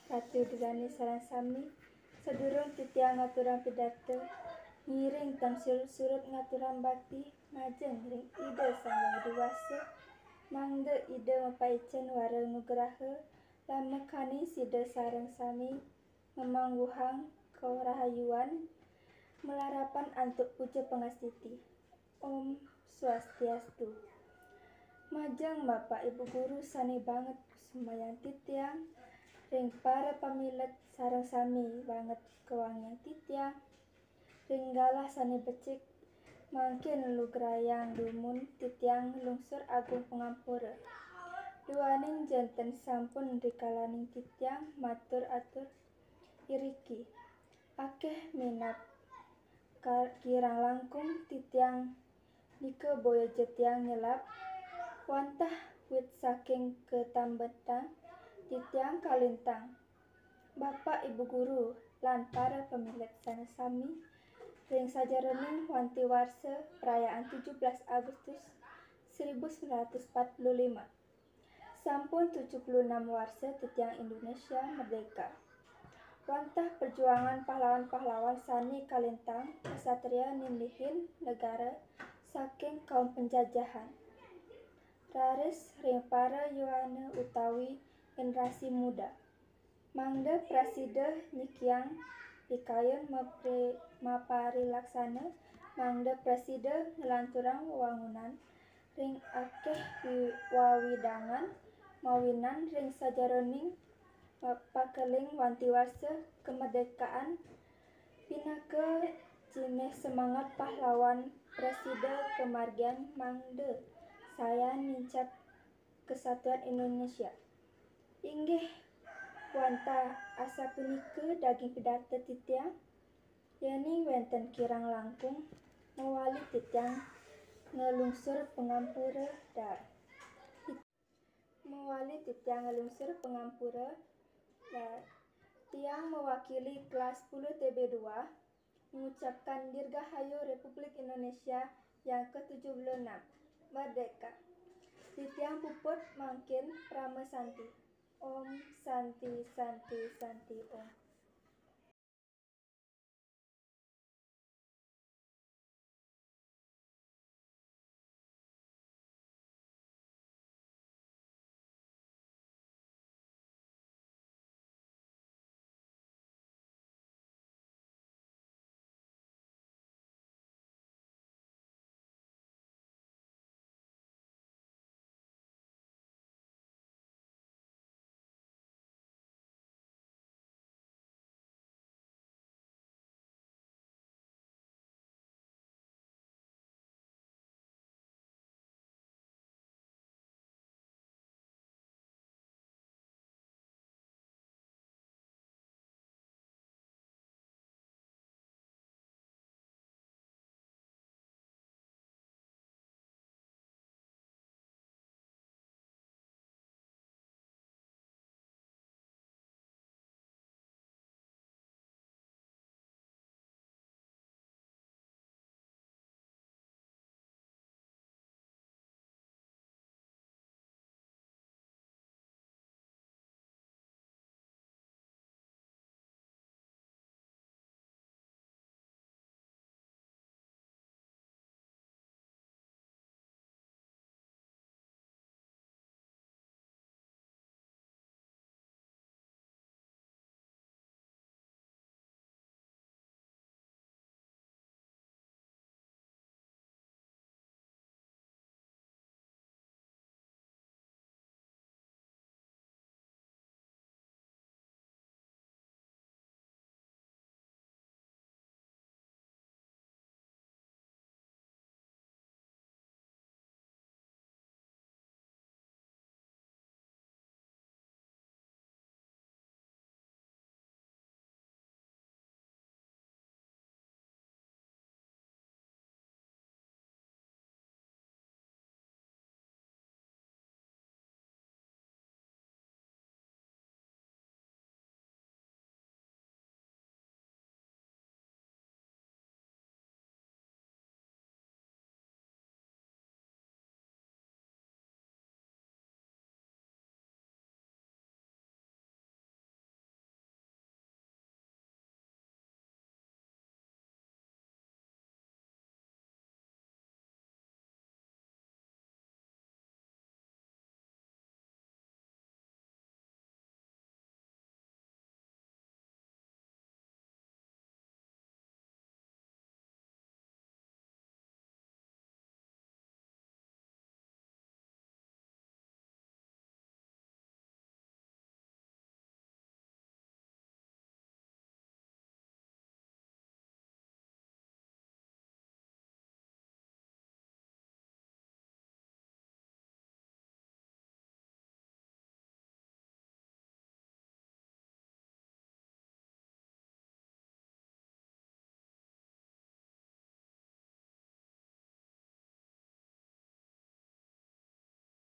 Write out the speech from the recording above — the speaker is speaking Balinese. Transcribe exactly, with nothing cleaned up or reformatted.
Ratu Dirani sareng sami, sadurung titiang ngaturang pidarta, ngiring tang surut-surut ngaturang bakti majeng ring Ida Sang Hyang Widhi Wasa, mangda Ida mapaicen wara nugraha lan mekhanin sida sareng sami ngamangguhang karahayuan malarapan antuk puja pangastiti. Om Swastiastu. Majeng Bapak Ibu Guru sane banget kusumayang titiang, ring para pamilet sareng sami banget kawangiang titiang, ring galah sane becik, mangkin lugrayang dumun titiang lungsur agung pangampura. Duaning janten sampun rikalaning titiang matur atur iriki. Akeh minab ka-, kirang langkung titiang nika boya ja tiang nyelap, wantah wit saking katambetang titiang kalintang. Bapak Ibu Guru lan para pamilet sane sami, ring sajeroning wanti warsa perayaan tujuh belas Agustus seribu sembilan ratus empat puluh lima. Sampun tujuh puluh enam warsa titiang Indonesia merdeka. Wantah perjuangan pahlawan-pahlawan sane kalintang ksatria nindihin negara saking kaum penjajahan. Raris ring para yowana utawi generasi muda. Mangda prasida nyikiang pikayun mapri-, maparilaksana, mangda prasida nglanturang wewangunan ring akeh wi-, wawidangan mawinan ring sajeroning pa-, pakeling wanti warsa kamardikaan pinaka jineh semangat pahlawan prasida kamargiang mangda sayan nincap kesatuan Indonesia. Inggih wantah asapunika daging pidarta titiang, yening wenten kirang langkung mawali titiang nglungsur pangampura dar. Mawali titiang nglungsur pangampura dar. Tiang mewakili kelas sepuluh T B dua mengucapkan Dirgahayu Republik Indonesia yang ketujuh puluh enam, Merdeka. Titiang puput mangkin Parama Santi. Om Santi, Santi, Santi, Om.